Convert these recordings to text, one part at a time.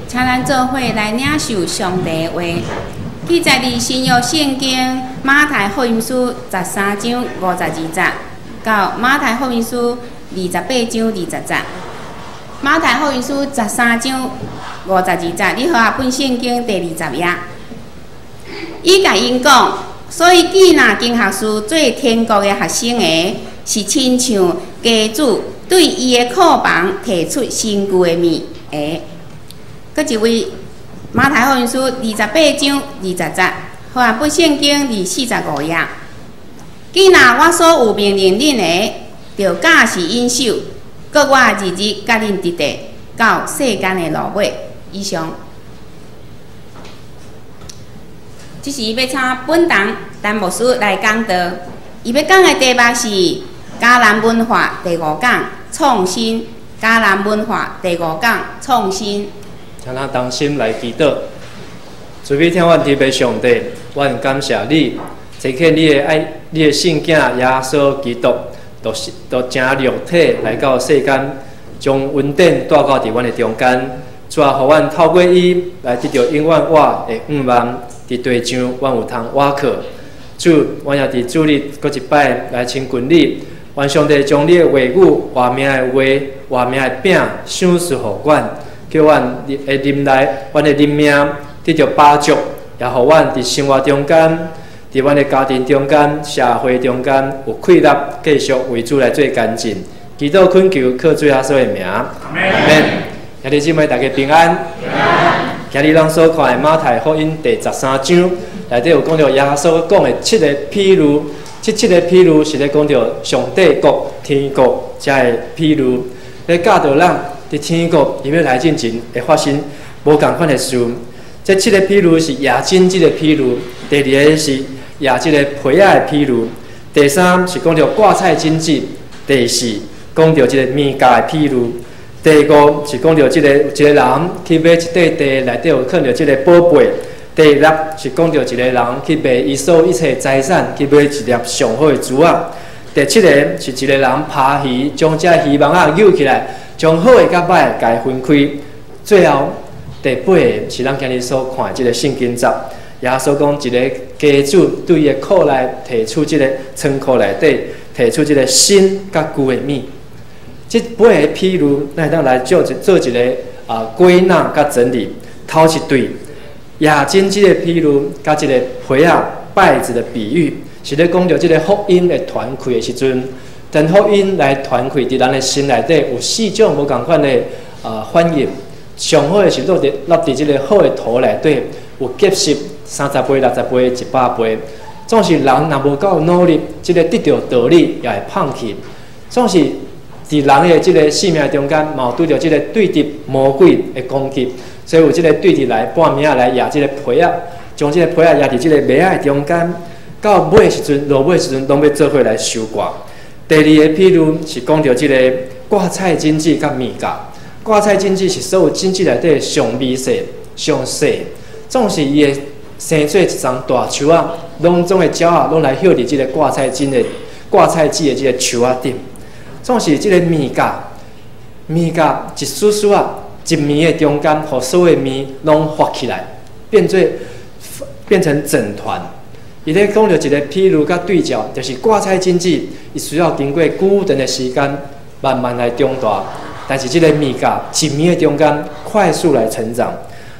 請咱做伙來領受上帝的話。記載佇新約聖經馬太福音書13章52節，到馬太福音書28章20節。馬太福音書十三章五十二節，你和合本聖經第20頁。伊共𪜶講，所以既若經學士做天國的學生的，是親像家主對伊的庫房提出新舊的物的。閣一位馬太福音書28章20節，和合本聖經第45頁。既若我所有命令恁的，就教示𪜶守，閣我日日佮恁佇咧，到世間的落尾。以上。這時欲請本堂陳牧師來講道，伊欲講的題目是迦南文化第五講創新。迦南文化第五講創新。請咱同心來祈禱。慈悲疼阮天父上帝，阮感謝你，差遣你的愛，你的聖子耶穌基督，道成肉體來到世間，將恩典帶到佇阮的中間。主啊，予阮透過伊來得著永遠活的盼望。佇地上，阮有通倚靠。主，阮也佇主日閣一擺來親近你。願上帝將你的話語、活命的話、活命的餅賞賜予阮，叫阮的林內，阮的靈命得著飽足，也予阮佇生活中間，佇阮的家庭中間、社會中間有氣力，繼續為主來做見證。祈禱懇求，靠主耶穌的名。阿門。兄弟姊妹，大家平安。今日咱所看的馬太福音第十三章內底有講著耶穌講的七个譬喻，這七个譬喻是咧講著上帝國、天國遮的譬喻，咧教導咱佇天國伊欲來進前會發生無仝款的事。這七个譬喻是掖金這个譬喻，第二个是掖這个皮仔的譬喻，第三是講著掛菜種子，第四講著這个物價的譬喻。第五是講著這个一個人去買一塊地，內底有囥著這个寶貝。第六是講著一個人去賣伊所有一切財產，去買一粒上好的珠仔。第七个是一個人拋魚，將這漁網仔搝起來，將好的佮歹的共伊分開。最後第八个是咱今日所看的這个聖經節，耶穌講一个家主對伊的庫內提出這个倉庫內底提出這个新佮舊的物。這八个譬喻，咱會當來做一做一个歸納佮整理。頭一對，掖金這个譬喻，佮這个皮仔稗子的比喻，是咧講著這个福音的傳開的時陣，當福音來傳開佇人的心內底，有四種無仝款的反應。上好的是落佇這个好的土內底，有結實30倍、60倍、100倍。總是人若無夠努力，這个得著道理也會放棄。總是佇人的這个生命中間，嘛有拄著這个對敵魔鬼的攻擊，所以有這个對敵來半暝仔來掖這个皮仔，將這个皮仔掖佇這个麥仔的中間，到尾時陣，落尾時陣，攏欲做伙來收割。第二个譬喻是講著這个掛菜種子佮物價，掛菜種子是所有種子內底上微細、上細，總是伊會生做一叢大樹仔，攏總的鳥仔攏來歇佇這个掛菜種的掛菜籽的這个樹仔頂。總是這个物價，物價一絲絲仔，一暝的中間，予所有的物攏發起來，變成整團。伊咧講著一个譬喻佮對照，就是掛菜種子，伊需要經過久長的時間，慢慢來長大。但是這个物價一暝的中間，快速來成長。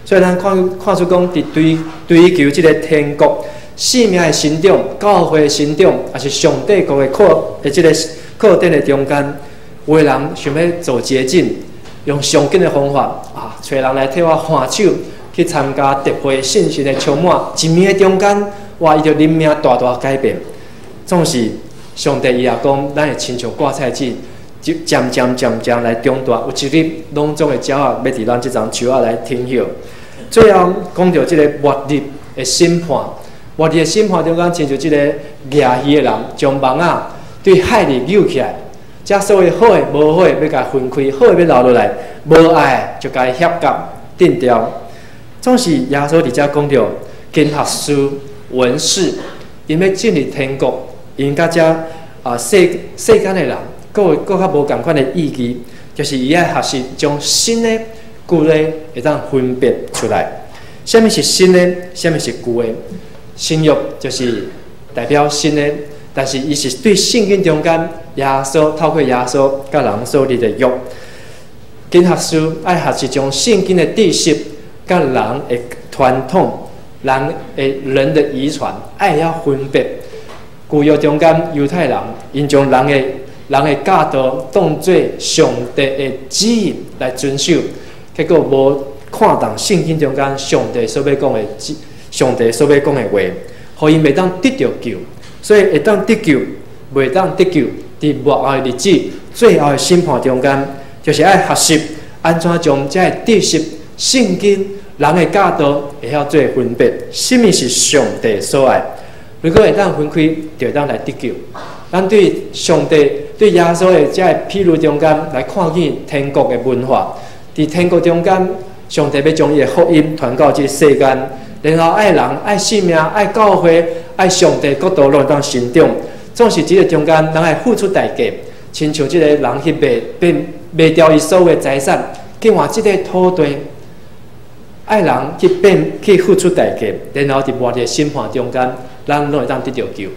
所以咱看出講，佇追求這个天國、生命的成長、教會的成長，抑是上帝國的擴的這个擴展的中間，有的人想欲走捷徑，用上緊的方法啊，揣人來替我換手去參加特會信心的充滿，一暝的中間，哇，伊就靈命大大改變。總是上帝伊也講，咱會親像掛菜籽，就漸漸漸漸來長大。有一日，攏總的鳥仔欲佇咱這叢樹仔來停歇。最後講著這个末日的審判，末日的審判中間，親像這个掠魚的人，將網仔對海裡搝起來，這所謂好的、無好的，欲共分開，好的欲留落來，無愛的就共伊翕甲擲掉。總是耶穌佇遮講著經學士、文士，𪜶欲進入天國，𪜶佮遮世間的人，閣有閣較無仝款的意義，就是伊愛學習將新的、舊的會當分別出來。啥物是新的？啥物是舊的？新約就是代表新的，但是伊是對聖經中間耶穌透過耶穌佮人所立的約。經學師愛學習將聖經的知識佮人的傳統、人的遺傳愛曉分別。舊約中間猶太人，𪜶將人的教導當做上帝的旨意來遵守，結果無看重聖經中間上帝所欲講的，上帝所欲講的話，予𪜶袂當得著救。所以會當得救，袂當得救，佇末後的日子，最後的審判中間，就是愛學習按怎將這个知識、聖經、人的教導會曉做分別，啥物是上帝所愛。如果會當分開，就會當來得救。咱對上帝、對耶穌的這个譬喻中間來看見天國的文化。佇天國中間，上帝欲將伊的福音傳到這個世間，然後愛人、愛性命、愛教會、愛上帝國度攏會當成長。總是這个中間，人愛付出代價，親像這个人去賣變賣掉伊所有的財產，去換這个土地。愛人去變去付出代價，然後佇末日審判中間，咱攏會當得著救。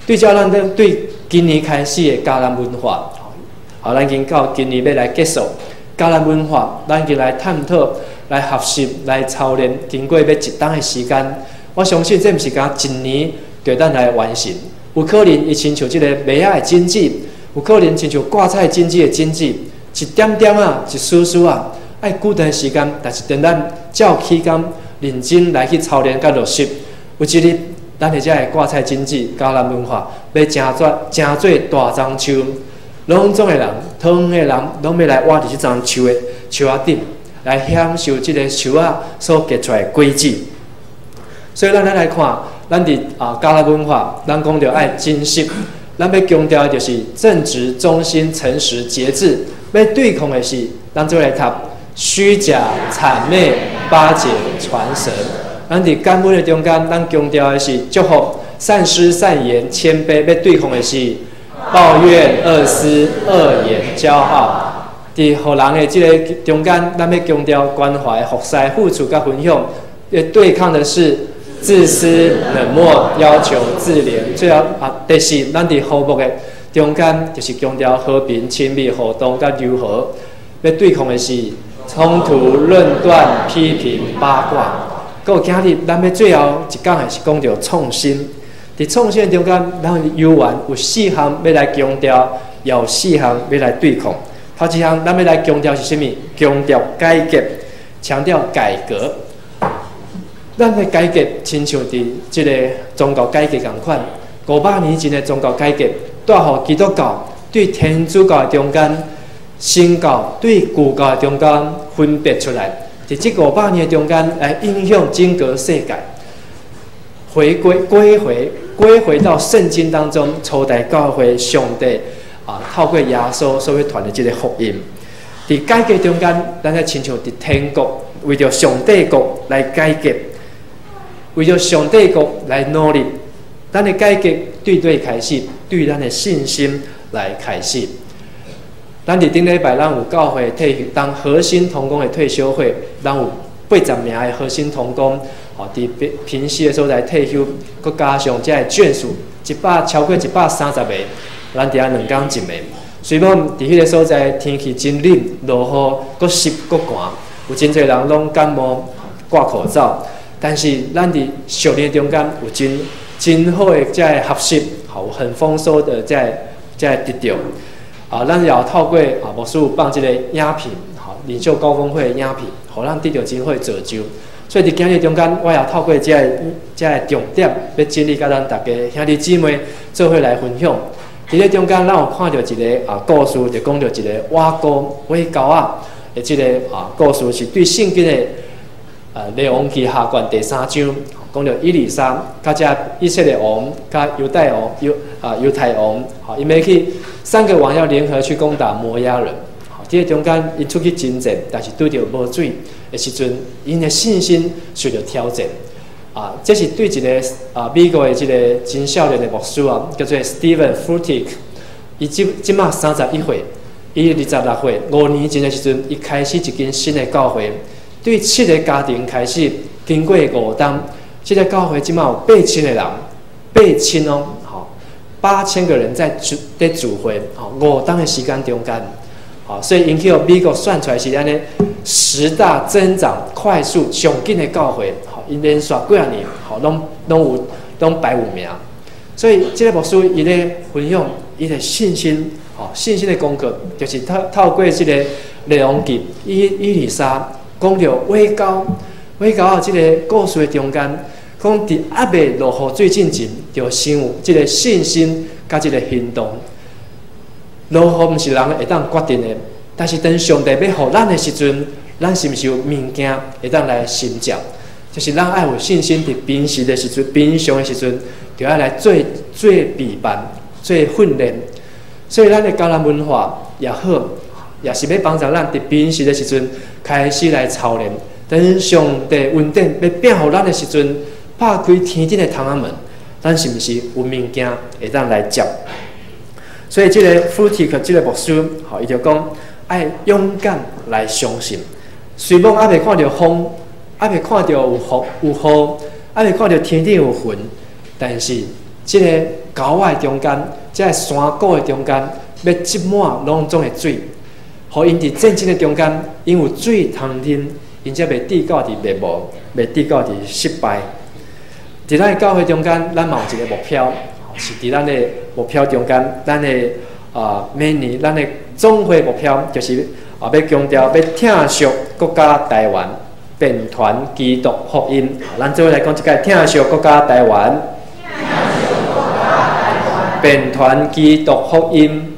對照咱對今年開始的迦南文化，好，咱已經到今年欲來結束迦南文化，咱已經來探討、來學習、來操練，經過欲一冬的時間，我相信這毋是干焦一年就當來完成。有可能伊親像這个麥仔的種子，有可能親像掛菜種子的種子，一點點仔，一絲絲仔，愛久長時間，但是當咱照起工認真來去操練佮落實，有一日，咱的這个掛菜種子、迦南文化，欲成做大樟樹，攏總的人、桃園的人，攏欲來倚佇這樟樹的樹仔頂，來享受這个樹仔所結出來的果子。所以，咱來看，咱佇迦南文化，咱講著愛珍惜，咱欲強調的就是正直、忠心、誠實、節制。欲對抗的是，咱做來讀虛假、諂媚、巴結、傳舌。咱佇感恩的中間，咱強調的是祝福、善施、善言、謙卑。欲對抗的是抱怨、惡思、惡言、驕傲。佇予人的這个中間，咱欲強調關懷、服侍、付出佮分享。欲對抗的是自私、冷漠、要求、自憐。最後第四，咱佇和睦的中間，就是強調和平、親密、互動佮柔和。欲對抗的是衝突、論斷、批評、八卦。閣有今日，咱欲最後一講的是講著創新。佇創新中間，咱猶原有四項欲來強調，也有四項欲來對抗。頭一項，咱欲來強調是啥物？強調改革，強調改革。咱的改革，親像佇這个宗教改革仝款，500年前的宗教改革，帶予基督教對天主教的中間，新教對舊教的中間分別出來。佇這五百年的中間，來影響整個世界，回歸歸回歸回到聖經當中，初代教會上帝透過耶穌所欲傳的這个福音。佇改革中間，咱才親像佇天國，為著上帝國來改革，為著上帝國來努力。咱的改革對佗開始，對咱的信心來開始。咱佇頂禮拜，咱有教會退休，當核心同工的退休會，咱有80名的核心同工，吼，佇平溪的所在退休，閣加上這个眷屬，超過130個，咱佇遐2工一暝。雖罔佇彼个所在天氣真冷，落雨，閣濕閣寒，有真濟人攏感冒，掛口罩。但是咱佇屬靈中間有真真好的這个學習，好很豐收的這个得著。咱也有透過牧師有放這个影片，吼，領袖高峰會的影片，予咱得著真好的造就。所以佇今日中間，我也透過這个重點，欲整理佮咱大家兄弟姊妹做伙來分享。佇這中間，咱有看著一个故事，就講著一个挖溝挖溝仔的這个故事，是對聖經的列王紀下卷第三章，講著以利沙佮這以色列王、佮猶大王、猶太王，吼，𪜶欲去三個王要聯合去攻打摩押人。吼，佇這中間，𪜶出去征戰，但是拄著無水的時陣，𪜶的信心受著挑戰。這是對一個美國的這個真少年的牧師，叫做 Steven Furtick，伊這這馬31歲，伊26歲，5年前的時陣，伊開始一間新的教會，對七个家庭開始，經過5冬，這个教會這馬有8000個人，八千哦，吼，8000個人在聚佇聚會，吼，5冬的時間中間，吼，所以𪜶去予美國選出來是按呢十大增長快速上緊的教會，吼，𪜶連續幾仔年，吼，攏有攏排有名，所以這个牧師伊咧分享伊的信心。吼，信心的功課就是透過這个列王記以利沙講著葦溝，葦溝仔這个故事的中間，講佇猶未落雨水進前，就先有這个信心佮這个行動。落雨毋是人會當決定的，但是當上帝欲予咱的時陣，咱是毋是有物件會當來承接？就是咱愛有信心，佇平時的時陣、平常的時陣，就愛來做備辦、做訓練。所以，咱的迦南文化也好，也是欲幫助咱佇平時的時陣開始來操練。等上帝恩典欲變予咱的時陣，拍開天頂的窗仔門，咱是毋是有物件會當來接？所以，這个 Frutig 這个牧師，吼，伊就講愛勇敢來相信。雖罔猶未看著風，猶未看著有雨有雨，猶未看著天頂有雲，但是這个溝仔的中間，這个山谷的中間，欲積滿攏總的水，予𪜶佇戰爭的中間，𪜶有水通啉，𪜶才袂致到佇滅亡，袂致到佇失敗。佇咱的教會中間，咱嘛有一个目標，是佇咱的目標中間，咱的每年咱的總會目標就是欲強調欲疼惜國家台灣，遍傳基督福音。咱做伙來講一擺，疼惜國家台灣。遍傳基督福音，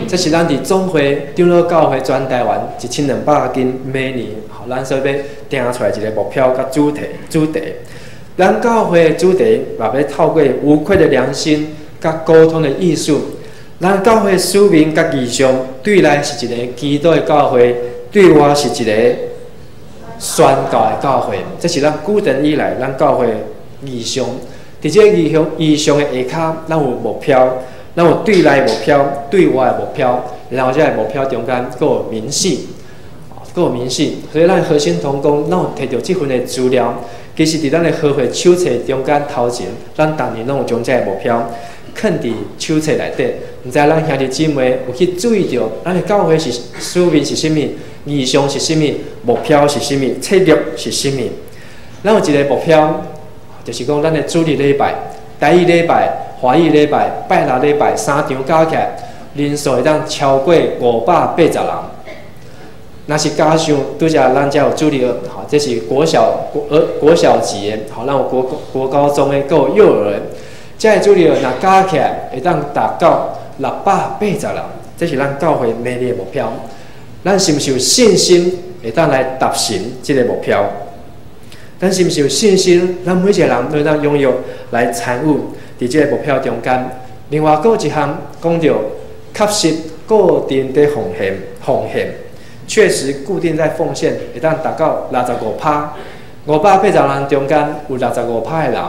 這是咱佇總會長老教會全台灣1200間每年，吼，咱所欲定出來一个目標佮主題。主題，咱教會的主題嘛欲透過無愧的良心佮溝通的藝術，咱教會使命佮異象對內是一个基督的教會，對外是一個宣教的教會。這是咱古典以來咱教會異象。佇這个異象的下跤，咱有目標，咱有對內目標、對外的目標，然後這个目標中間閣有明細，閣有明細。所以咱核心同工，咱有提著這份的資料，其實佇咱的和會手冊中間頭前，咱逐年攏有將這个目標囥佇手冊內底。毋知咱兄弟姊妹有去注意著，咱的教會是使命是啥物，異象是啥物，目標是啥物，策略是啥物？咱有一个目標。就是講，咱的主日禮拜、台語禮拜、華語禮拜、拜六禮拜三場加起來，人數會當超過580人。若是加上拄才咱遮有主日學，吼，這是國小、國兒、國小級的，吼，咱有國高中的，閣有幼兒的，這个主日學若加起來會當達到680人，這是咱教會每年的目標。咱是毋是有信心會當來達成這个目標？咱是毋是有信心？咱每一个人都會當踴躍來參與佇這个目標中間。另外，閣有一項講著確實固定佇奉獻，奉獻確實固定在奉獻，會當達到65%。580人中間有六十五趴的人，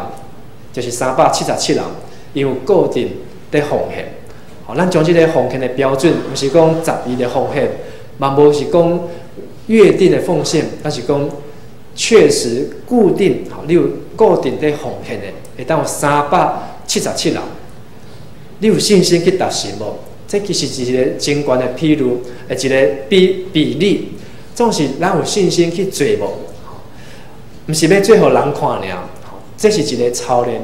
就是377人，𪜶有固定佇奉獻。吼，咱將這个奉獻的標準，毋是講十二的奉獻，嘛無是講約定的奉獻，而是講確實固定，吼，你有固定佇奉獻的，會當有377人。你有信心去達成無？這其實是一个真懸的譬喻，的一个比例。總是咱有信心去做無？毋是欲做予人看爾，這是一个操練，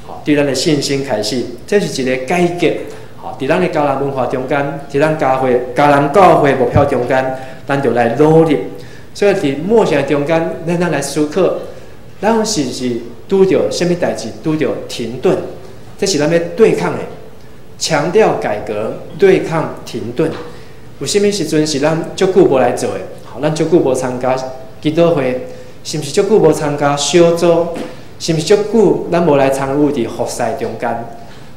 吼，對咱的信心開始，這是一个改革，吼，佇咱的迦南文化中間，佇咱教會迦南教會目標中間，咱就來努力。所以佇默想中間，咱來思考，咱是毋是拄著啥物代誌？拄著停頓，這是咱欲對抗的，強調改革，對抗停頓。有啥物時陣是咱足久無來做的？吼，咱足久無參加祈禱會，是毋是足久無參加小組？是毋是足久咱無來參與佇服侍中間？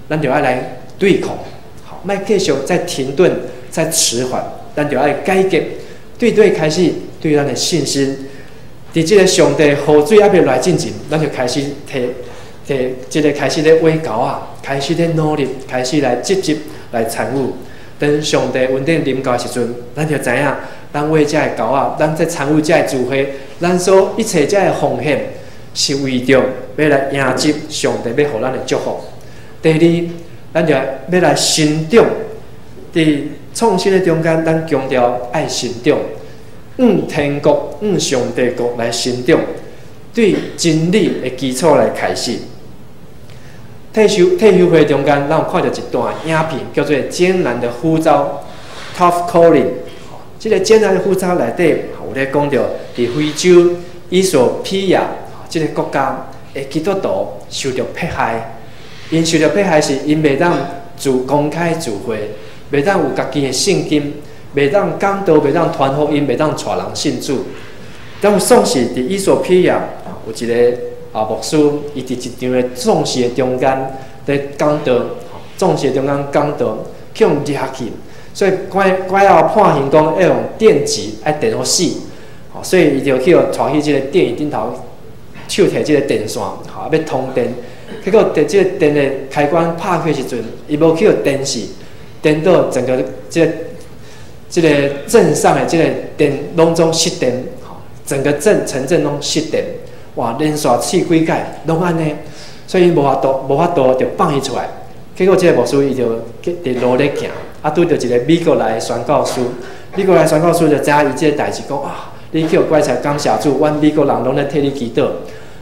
咱就愛來對抗，好，莫繼續再停頓、再遲緩，咱就愛改革，對對開始對咱的信心。佇這个上帝雨水猶未來進前，咱就開始提提這个開始咧挖溝仔，開始咧努力，開始來積極來參與。當上帝恩典臨到的時陣，咱就知影，咱餵遮的狗仔，咱在參與遮的聚會，咱所一切遮的奉獻，是為著欲來迎接上帝欲予咱的祝福。第二，咱就欲來成長。佇創新的中間，咱強調愛成長，向天國、向上帝國來成長，對真理的基礎來開始。退修會中間，咱有看著一段影片，叫做《艱難的呼召》（Tough Calling）。這个艱難的呼召內底有咧講著，佇非洲衣索比亞這个國家的基督徒受著迫害，𪜶受著迫害是𪜶袂當聚公開聚會，袂當有家己的聖經，袂當講道，袂當傳福音，袂當帶人信主。當創時佇衣索比亞有一个牧師，伊佇一場的喪事的中間佇講道，喪事的中間講道，去予掠去，所以拐拐後判刑講欲用電擊，愛電予死，所以伊就去予帶去這个電椅頂頭，手提這个電線，欲通電，結果佇這个電的開關拍開時陣，伊無去予電死，電到整個這个鎮上的這个電攏總失電，整個鎮城鎮攏失電。哇！連續試幾擺攏按呢，所以無法度，無法度就放伊出來。結果這个牧師伊就佇路咧行，拄著一个美國來的宣教師，美國來的宣教師就知影伊這个代誌，講啊，你去予拐出來，感謝主，阮美國人攏咧替你祈禱。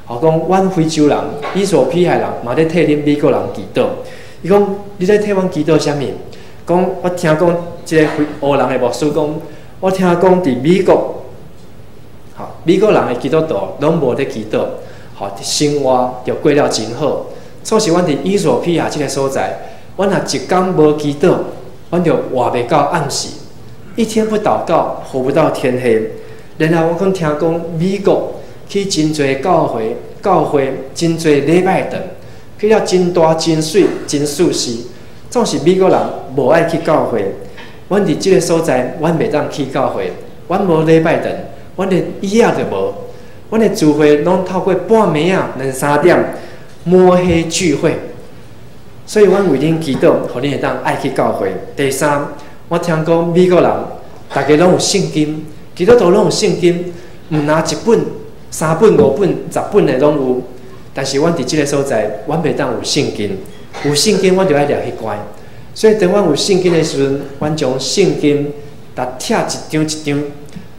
講阮非洲人、衣索比亞人嘛咧替恁美國人祈禱。伊講你咧替阮祈禱啥物？講我聽講這个非黑人的牧師講，我聽講佇美國。美國人的基督徒攏無咧祈禱，生活就過了真好。創是阮佇衣索比亞這个所在，阮若一工無祈禱，阮就活袂到暗時。一天不禱告，活不到天黑。然後我閣聽講美國去真濟教會，教會真濟禮拜堂，去了真大、真媠、真舒適。總是美國人無愛去教會。阮佇這个所在，阮袂當去教會，阮無禮拜堂。阮的椅仔就無，阮的聚會攏透過半暝仔兩三點摸黑聚會，所以阮為恁祈禱，予恁會當愛去教會。第三，我聽講美國人逐家攏有聖經，基督徒攏有聖經，毋若一本、三本、五本、10本的攏有。但是阮佇這个所在，阮袂當有聖經，有聖經阮就愛掠去關。所以當阮有聖經的時陣，阮將聖經共拆一張一張。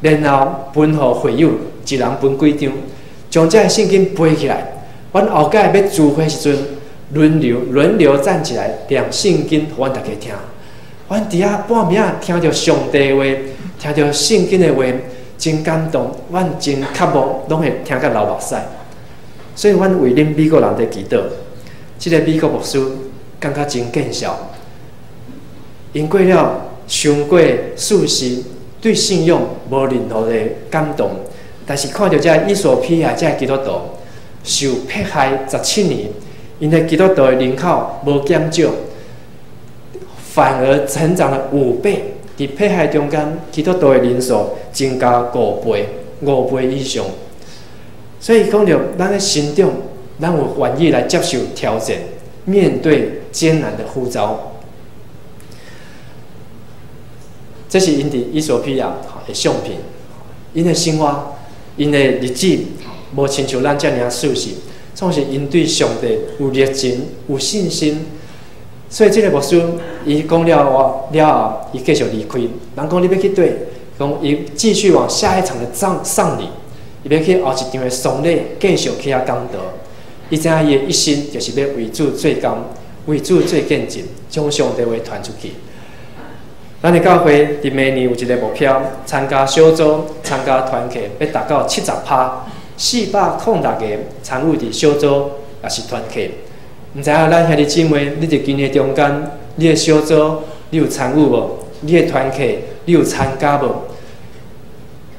然後分予會友，一人分幾張，將這个聖經背起來。阮後蓋欲聚會時陣，輪流輪流站起來念聖經，予阮逐家聽。阮佇遐半暝仔聽著上帝話，聽著聖經的話，真感動。阮真渴慕，攏會聽甲流目屎。所以，阮為恁美國人佇祈禱。這个美國牧師感覺真見笑，𪜶過了傷過40，對信仰無任何的感動，但是看著這衣索比亞這基督徒受迫害17年，𪜶的基督徒的人口無減少，反而成長了5倍。佇迫害中間，基督徒的人數增加五倍，五倍以上。所以講著咱的成長，咱有願意來接受挑戰，面對艱難的呼召。這是𪜶佇衣索比亞的相片，𪜶的生活，𪜶的日子，無親像咱遮爾舒適。總是𪜶對上帝有熱情、有信心。所以這个牧師，伊講了我了後，伊繼續離開。人講你欲去佗，講伊繼續往下一場的喪禮，伊欲去後一場的喪禮，繼續去遐講道。伊知影伊的一生就是欲為主做工，為主做見證，將上帝話傳出去。咱的教會佇明年有一个目標，參加小組、參加團契，欲達到70趴，406個參與佇小組抑是團契。毋知影咱兄弟姊妹，你佇今年中間，你的小組你有參與無？你的團契你有參加無？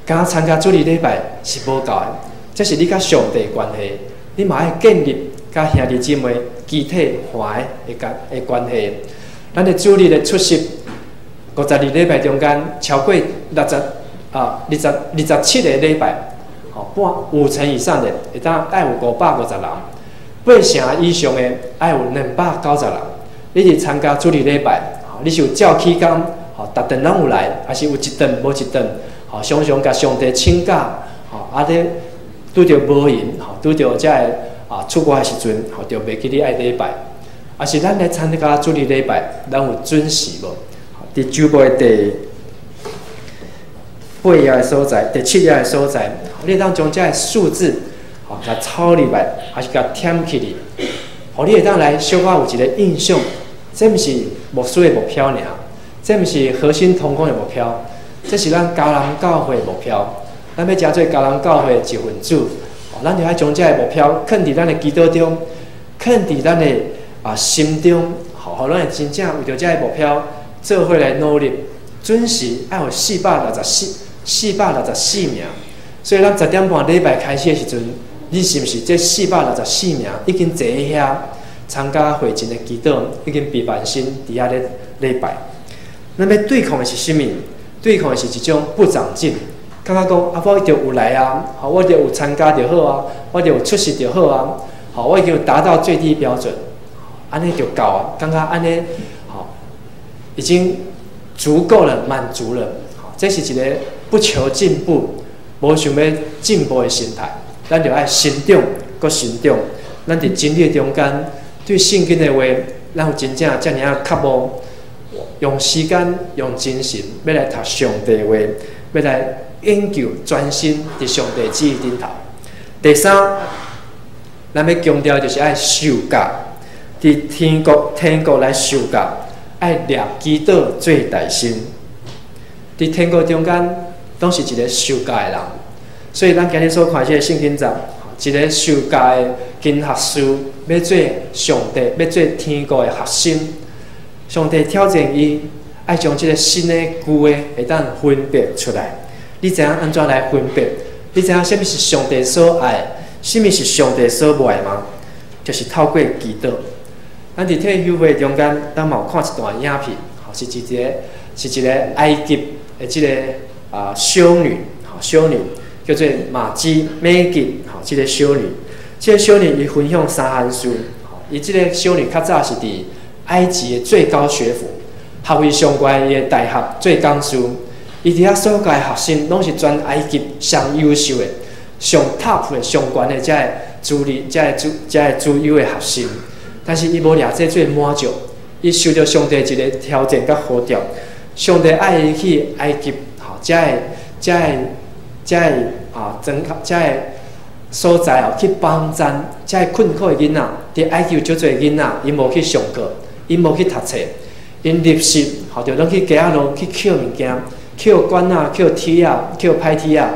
敢若參加主日禮拜是無夠的，這是你佮上帝的關係，你嘛愛建立佮兄弟姊妹肢體環的關係。咱的主日的出席，52禮拜中間超過60啊，27個禮拜，半五成以上的會當愛有550人，八成以上的愛有290人。你佇參加主日禮拜，你是有照起工，吼，逐頓攏有來，抑是有一頓無一頓，吼，常常共上帝請假，吼，啊咧拄著無閒，吼，拄著這个出外的時陣，吼，就袂記得愛禮拜。抑是咱來參加主日禮拜，咱有準時無？佇周報的第八頁的所在，第七頁的所在，你會當將這个數字，吼，共抄入來，抑是共添起來，予你會當來小可有一個印象。這毋是牧師的目標爾，這毋是核心同工的目標，這是咱迦南教會的目標。咱欲成做迦南教會的一份子，咱就愛將這个目標囥佇咱的祈禱中，囥佇咱的心中，予咱會真正為著這个目標做伙來努力，準時愛有464名。所以咱10點半禮拜開始的時陣，你是毋是這四百六十四名已經坐佇遐參加會前的祈禱，已經備辦心佇遐咧禮拜？咱欲對抗的是啥物？對抗的是一種不長進，感覺講啊，我就有來啊，吼，我就有參加就好啊，我就有出席就好啊，吼，我已經有達到最低標準，按呢就夠啊，感覺按呢，吼，已經足夠了，滿足了，吼，這是一個不求進步、無想欲進步的心態。咱就愛成長，閣成長。咱佇真理中間，對聖經的話，咱有真正遮爾仔渴慕，用時間、用精神，欲來讀上帝話，欲來研究、專心佇上帝旨意頂頭。第三，咱欲強調就是愛受教，佇天國來受教，愛掠祈禱做大心。佇天國中間，攏是一個受教的人，所以咱今日所看這个聖經節，一個受教的經學師，欲做上帝，欲做天國的學生。上帝挑戰伊，愛將這个新的舊的會當分別出來。你知影按怎來分別？你知影啥物是上帝所愛，啥物是上帝所無愛嗎？就是透過祈禱。咱佇退休會中間，咱嘛有看一段影片，是一個是一個埃及的這个修女，吼，修女叫做瑪姬美吉，吼，這个修女，這个修女伊分享三項事，吼，伊這个修女較早是佇埃及的最高學府，學位上懸的大學做講師，伊佇遐所教的學生攏是全埃及上優秀的、上 top 的、上懸的這个資歷、這个主優的學生。但是伊無掠這做滿足，伊受著上帝一个挑戰佮呼召，上帝愛伊去埃及，吼，這个整這个所在哦，去幫贊這个困苦的囡仔。佇埃及有足濟囡仔，𪜶無去上課，𪜶無去讀冊，𪜶入食，吼，就攏去街仔路去抾物件，抾管仔、抾鐵仔、抾歹鐵仔，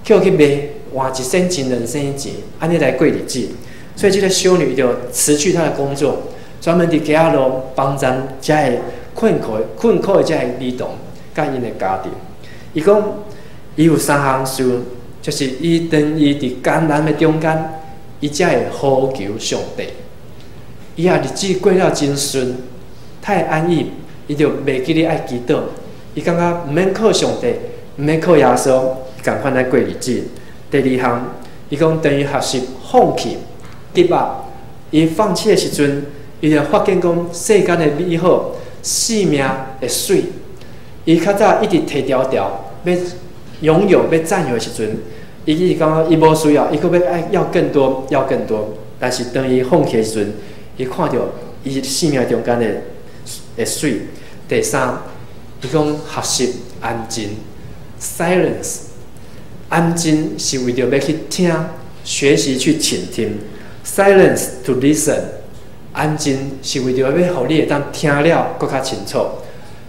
抾去賣，換一仙錢、兩仙錢，按呢來過日子。所以這个修女就辭去她的工作，專門佇街仔路幫贊這个困苦的這个兒童，佮𪜶的家庭。伊講，伊有三項事，就是伊當伊佇艱難的中間，伊才會呼求上帝。伊也日子過了真順，太安逸，伊就袂記得愛祈禱。伊感覺毋免靠上帝，毋免靠耶穌，仝款來過日子。第二項，伊講當伊學習放棄，give up，伊放棄的時陣，伊就發現講世間的美好，生命的媠。伊較早一直提條條，欲擁有、欲佔有的時陣，伊感覺伊無需要，伊閣欲愛要更多、要更多。但是當伊放棄的時陣，伊看著伊生命中間的媠。第三，伊講學習安靜，silence，安靜是為著欲去聽，學習去傾聽，silence to listen，安靜是為著欲予你會當聽了閣較清楚。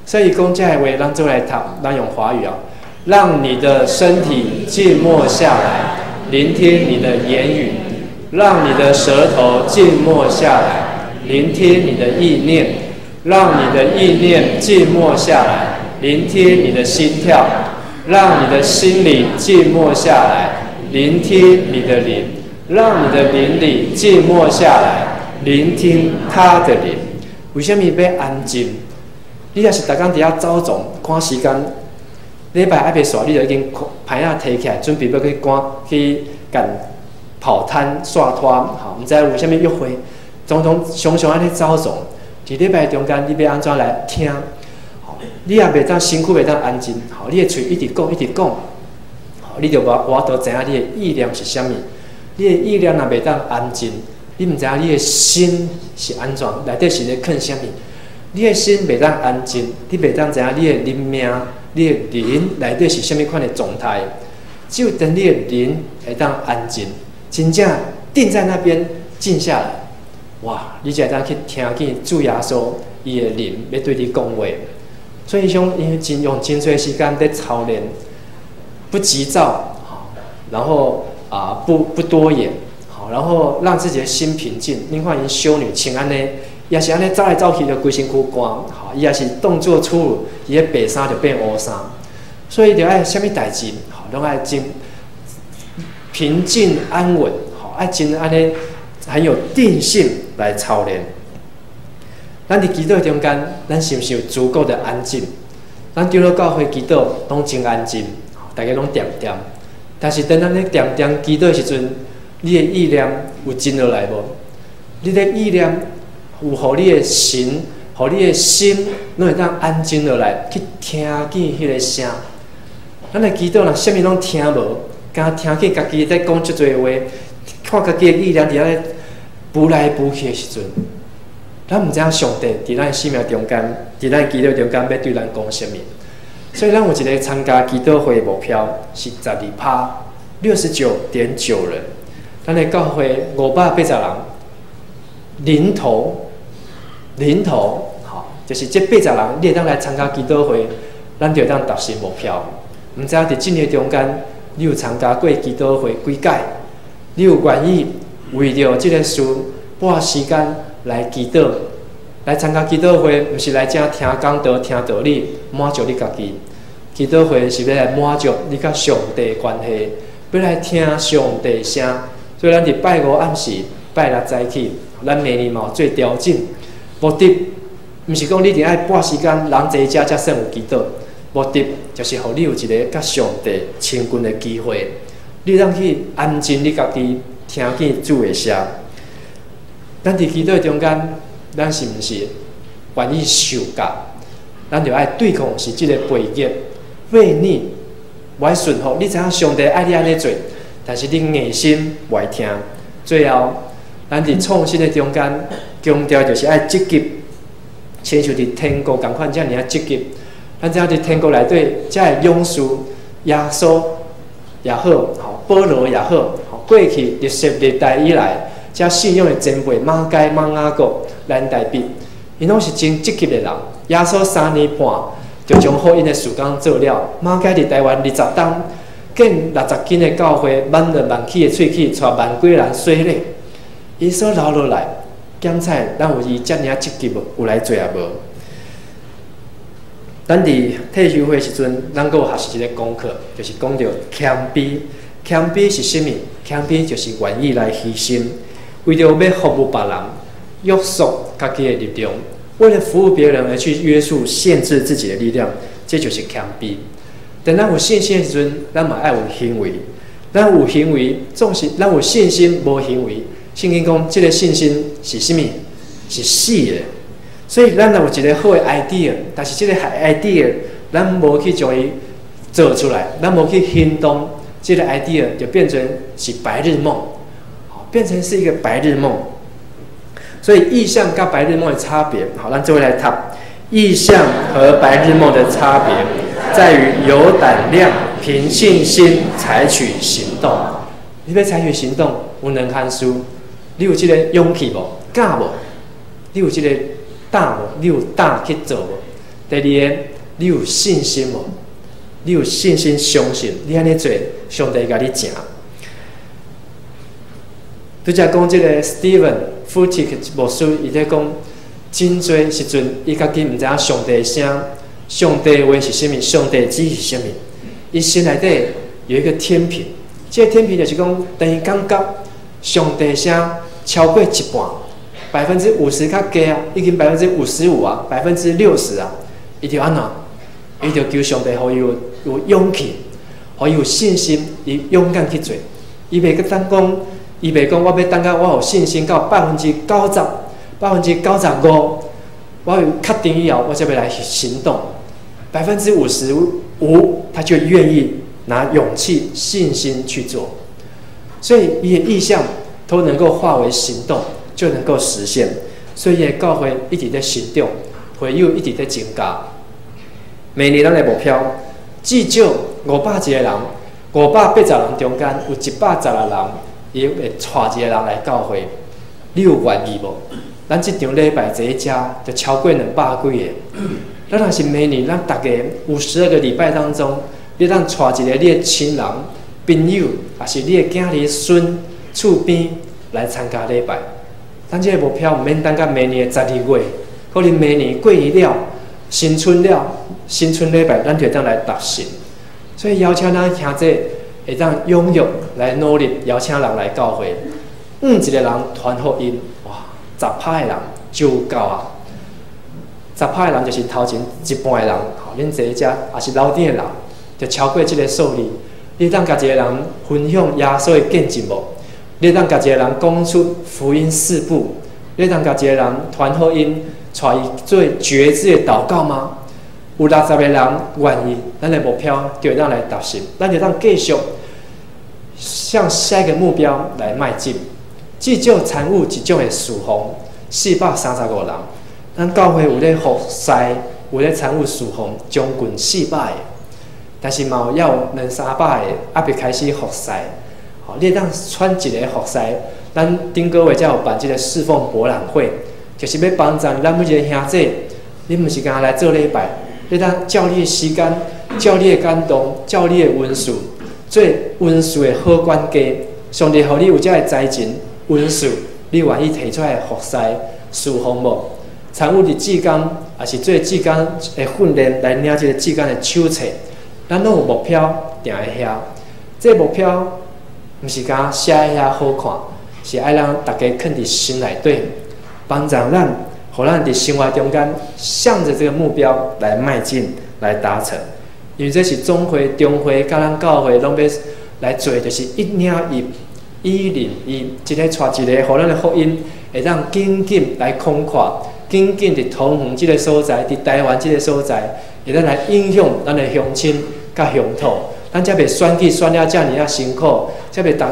所以講這个話，咱做來讀，咱用華語啊，讓你的身體靜默下來，聆聽你的言語；讓你的舌頭靜默下來，聆聽你的意念；讓你的意念靜默下來，聆聽你的心跳；讓你的心裡靜默下來，聆聽你的靈；讓你的靈裡靜默下來，聆聽他的靈。為什麼欲安靜？你若是逐工佇遐走傱，趕時間，禮拜還袂煞，你就已經牌仔提起來，準備欲去趕去共跑攤煞拖，吼，毋知有啥物約會，總總常常按呢走傱。佇禮拜中間，你欲按怎來聽？你也袂當身軀袂當安靜，吼，你的喙一直講一直講，吼，你就無法度知影你的意念是啥物。你的意念若袂當安靜，你毋知影你的心是按怎，內底是咧囥啥物。你的心袂當安靜，你袂當知影你的靈命、你的靈內底是啥物款的狀態。只有當你的靈會當安靜，真正定在那邊靜下來，哇！你才會當去聽見主耶穌伊的靈欲對你講話。所以像𪜶真用真濟時間佇操練，不急躁，然後啊不多言，好，然後讓自己的心平靜。你看𪜶修女穿按呢，也是按呢走來走去就規身軀汗，吼，伊也是動作粗魯，伊的白衫就變烏衫。所以著愛啥物代誌，吼，攏愛真平靜安穩，吼，愛真按呢很有定性來操練。咱佇祈禱中間，咱是毋是有足夠的安靜？咱長老教會祈禱攏真安靜，大家攏恬恬。但是當咱咧恬恬祈禱的時陣，你的意念有靜落來無？你的意念有予你的神，予你的心，攏會當安靜落來，去聽見彼個聲。咱的祈禱若啥物攏聽無，敢聽見家己在講足濟話，看家己的意念佇遐咧浮來浮去的時陣，咱毋知影上帝佇咱生命中間，佇咱祈禱中間欲對咱講啥物。所以，咱有一個參加祈禱會的目標是12趴，69.9人。咱的教會580人，零頭，零頭，吼，就是這八十人，你會當來參加祈禱會，咱就會當達成目標。毋知影佇這年中間，你有參加過祈禱會幾擺？你有願意為著這個事撥時間來祈禱，來參加祈禱會，毋是來遮聽講道、聽道理，滿足你家己。祈禱會是欲來滿足你佮上帝關係，欲來聽上帝聲。所以咱佇拜五暗時、拜六早起，咱明年嘛有做調整。目的毋是講你一定愛撥時間人濟遮才算有祈禱，目的就是予你有一個佮上帝親近的機會，你通去安靜你家己，聽見主的聲。咱佇祈禱中間，咱是毋是願意受教？咱就愛對抗是這個背逆、悖逆、無愛順服。你知影上帝愛你按呢做，但是你硬心無愛聽。最後，咱佇創新的中間，強調就是愛積極，親像佇天國仝款遮爾仔積極。咱知影佇天國內底，遮的勇士耶穌也好，吼保羅也好，吼過去歷世歷代以來，遮信仰的前輩馬該、馬雅各、咱代筆，𪜶攏是真積極的人。耶穌3年半就將福音的事工做了。馬該佇台灣20冬，建60間的教會，挽2萬齒的喙齒，帶萬幾人洗禮。伊所留落來，檢採咱有伊遮爾積極無？有來做抑無？咱佇退修會時陣，咱閣有學習一個功課，就是講著謙卑。謙卑是啥物？謙卑就是願意來犧牲，為著欲服務別人，約束家己的力量，為了服務別人而去約束、限制自己的力量，這就是謙卑。當咱有信心的時陣，咱嘛愛有行為。咱有行為，總是咱有信心無行為。聖經講，這個信心是啥物？是死的。所以，咱若有一個好的 idea，但是這個 idea，咱無去將伊做出來，咱無去行動，這個 idea 就變成是白日夢，變成是一個白日夢。所以，異象佮白日夢的差別，好，咱做伙來讀。異象和白日夢的差別，在於有膽量、憑信心採取行動。你欲採取行動，有兩項事，你有這個勇氣無？敢無？你有這個膽無？你有膽去做無？第二個，你有信心無？你有信心相信你按呢做，上帝共你成。拄才講這個 Steven Furtick 牧師，伊咧講真濟時陣，伊家己毋知影上帝的聲，上帝話是啥物，上帝旨意是啥物。伊心內底有一個天平，這個天平就是講，當伊感覺上帝聲超過一半，50%較低啊，已經55%啊，60%啊，伊就按怎？伊就求上帝予伊有勇氣，予伊有信心，伊勇敢去做。伊袂閣等講，伊袂講我欲等到我有信心到90%，95%，我有確定以後，我才欲來行動。55%，他就願意拿勇氣、信心去做。所以，伊的異象都能夠化為行動，就能夠實現。所以，教會一直在成長，會友一直在增加。明年咱的目標至少500一個人，580人中間有116人，伊會帶一個人來教會。你有願意無？咱這場禮拜坐佇遮就超過200幾个。咱若是明年，咱逐家52個禮拜當中，你通帶一個你的親人、朋友，抑是你的囝兒孫厝邊來參加禮拜。咱這個目標毋免等到明年的12月，可能明年過年了、新春了、新春禮拜，咱就會當來達成。所以邀請咱兄弟會當踴躍來努力，邀請人來教會。一個人傳福音，哇，10趴的人就夠啊！十趴的人就是頭前一半的人，吼，恁坐遮，抑是樓頂的人，就超過這個數字。你當共一個人分享耶穌的見證無？你當共一個人講出福音四步？你當共一個人傳福音，帶伊做決志的禱告嗎？有60個人願意，咱的目標就會當來達成，咱就當繼續向下一個目標來邁進。至少參與一種的事奉，435人。咱教會有咧服侍，有咧參與事奉，將近四百个，但是嘛有兩三百个，猶未開始服侍。吼，你會當選一個服侍。咱頂個月才有辦這個侍奉博覽會，就是欲幫助咱每一個兄弟。你毋是干焦來做禮拜，你當照你的時間，照你的感動，照你的恩賜，做恩賜的好管家。上帝予你有這个才情、恩賜，你願意提出來服侍、侍奉無？參與佇志工，抑是做志工的訓練，來領這个志工的手冊。咱攏有目標定佇遐，這个目標毋是干焦寫佇遐好看，是愛咱逐家囥佇心內底，幫助咱，予咱佇生活中間向著這个目標來邁進，來達成。因為這是總會、中會佮咱教會攏欲來做，就是一領一，一領一，一个帶一個，予咱的福音會當緊緊來擴闊，緊緊佇桃園這个所在，佇台灣這个所在，會當來影響咱的鄉親佮鄉土。咱才袂選舉選了遮爾仔辛苦，才袂逐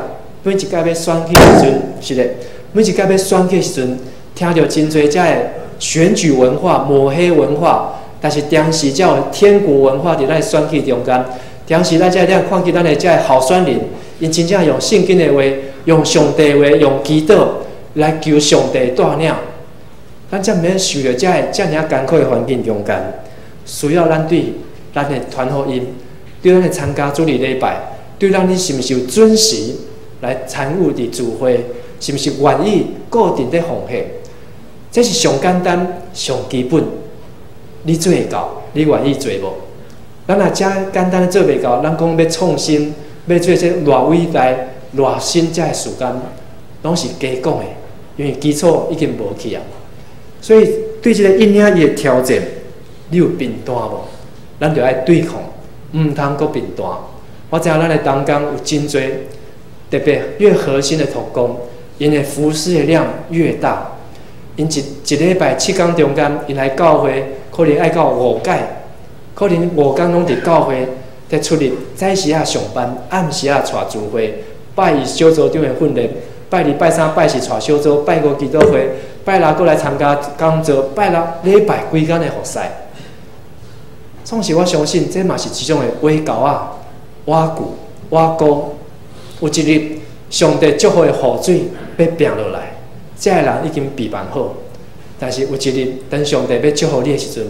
每一擺欲選舉時陣，是的，每一擺欲選舉時陣，聽著真濟遮的選舉文化、抹黑文化，但是同時才有天國文化佇咱選舉中間。同時，咱才會當看見咱的遮的候選人，𪜶真正用聖經的話、用上帝的話、用祈禱來求上帝帶領。咱才毋免受著遮个遮爾仔艱苦的環境中間，需要咱對咱的傳福音，對咱的參加主日禮拜，對咱你是毋是有準時來參與佇聚會，是毋是願意固定佇奉獻？這是上簡單、上基本，你做會到，你願意做無？咱若遮簡單做袂到，咱講欲創新，欲做這偌偉大、偌新遮的事工，攏是假講的，因為基礎已經無去啊。所以對這個一領一的挑戰，你有貧惰無？咱就愛對抗，毋通閣貧惰。我知影咱的同工有真濟，特別越核心的同工，𪜶的服事的量越大。𪜶一一禮拜7工中間，𪜶來教會可能愛到五擺，可能5工攏佇教會佇出入，早時仔上班，暗時仔帶聚會，拜一小組長的訓練，拜二、拜三、拜四帶小組，拜五祈禱會，拜六閣來參加講座，拜六禮拜規工的服侍。總是我相信，這嘛是一種的挖溝仔、挖久、挖溝。有一日，上帝祝福的雨水欲拚落來，這个人已經備辦好。但是有一日，當上帝欲祝福你的時陣，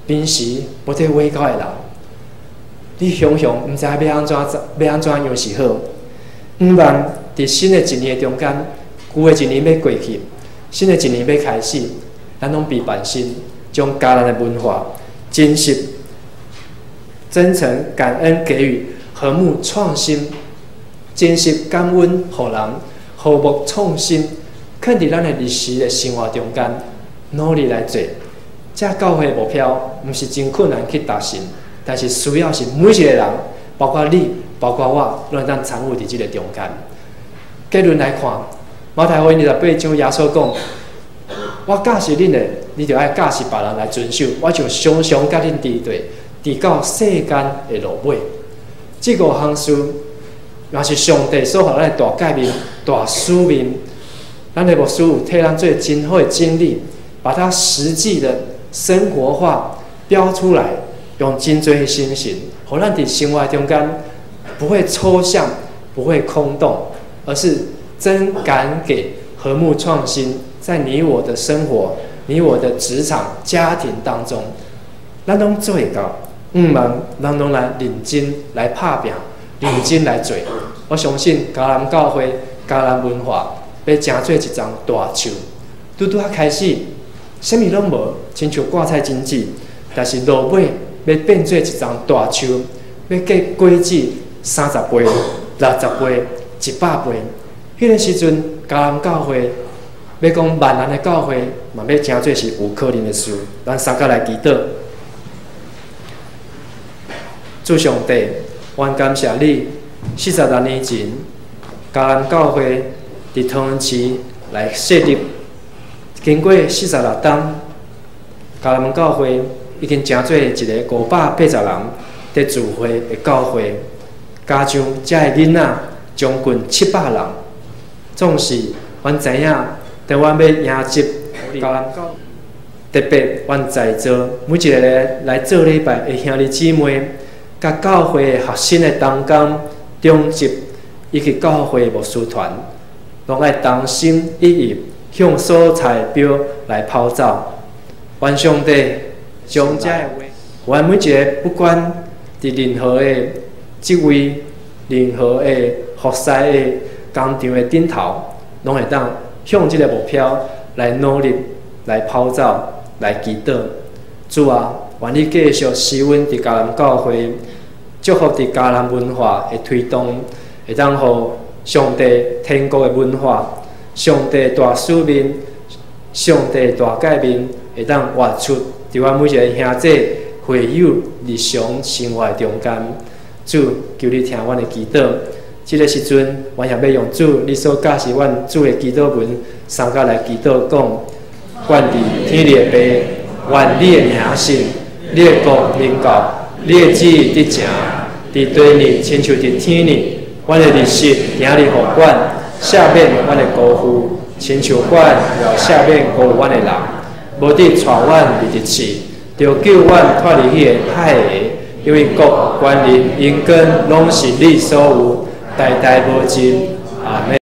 平時無佇挖溝的人，你雄雄毋知欲按怎，欲按怎樣是好。毋望佇新的一年中間，舊的一年欲過去，新的一年欲開始，咱攏備辦心，將迦南的文化、真實、真誠、感恩、給予、和睦、創新、珍惜、感恩、予人、和睦、創新，囥佇咱的日時的生活中間，努力來做。這教會目標毋是真困難去達成，但是需要是每一個人，包括你，包括我，攏會當參與佇這个中間。結論來看，馬太福音28章耶穌講：我教示恁的，你就愛教示別人來遵守。我就常常佮恁佇對，直到世間的落尾。這五項事，也是上帝所予咱的大誡命、大使命。咱的牧師有替咱做真好的經歷，把它實際的生活化標出來，用真濟的心神，予咱佇生活中間不會抽象，不會空洞，而是真敢給和睦創新，在你我的生活、你我的職場、家庭當中，咱攏做會到。毋茫咱攏來認真來拍拚，認真來做。我相信迦南教會、迦南文化欲成做一叢大樹。拄拄仔開始，啥物攏無，親像掛菜種子，但是落尾欲變做一叢大樹，欲結果子30倍、60倍、100倍。彼个時陣，迦南教會欲講萬人的教會，嘛欲成做是有可能的事。咱三個來祈禱。主上帝，阮感謝你，46年前，迦南教會佇桃園市來設立，經過46冬，迦南教會已經成做一個580人佇聚會的教會，加上遮的囡仔將近700人。總是阮知影，當阮欲迎接迦南教，特別阮在座每一個來做禮拜的兄弟姊妹，佮教會的學生的同工、長執以及教會牧師團，攏愛同心一意向所在的標來跑走。願上帝將這的話，阮每一個不管佇任何的職位、任何的服侍的工場的頂頭，攏會當向這个目標來努力、來跑走、來祈禱。主啊，願你繼續施恩佇迦南教會，祝福佇迦南文化的推動，會當予上帝天國的文化、上帝大使命、上帝大誡命，會當活出佇阮每一个兄弟會友日常生活中間。主，求你聽阮的祈禱。這个時陣，阮也欲用主你所教示阮主的祈禱文，三個來祈禱講：願佇天裡的父，願你的名聖，你的國臨到，你的旨意得成，佇地裡親像佇天裡。阮的日食今日予阮，赦免阮的辜負，親像阮也赦免辜負阮的人。無得帶阮入入試，著救阮脫離彼个歹的，因為國、權能、榮光攏是你所有，代代無盡。阿們。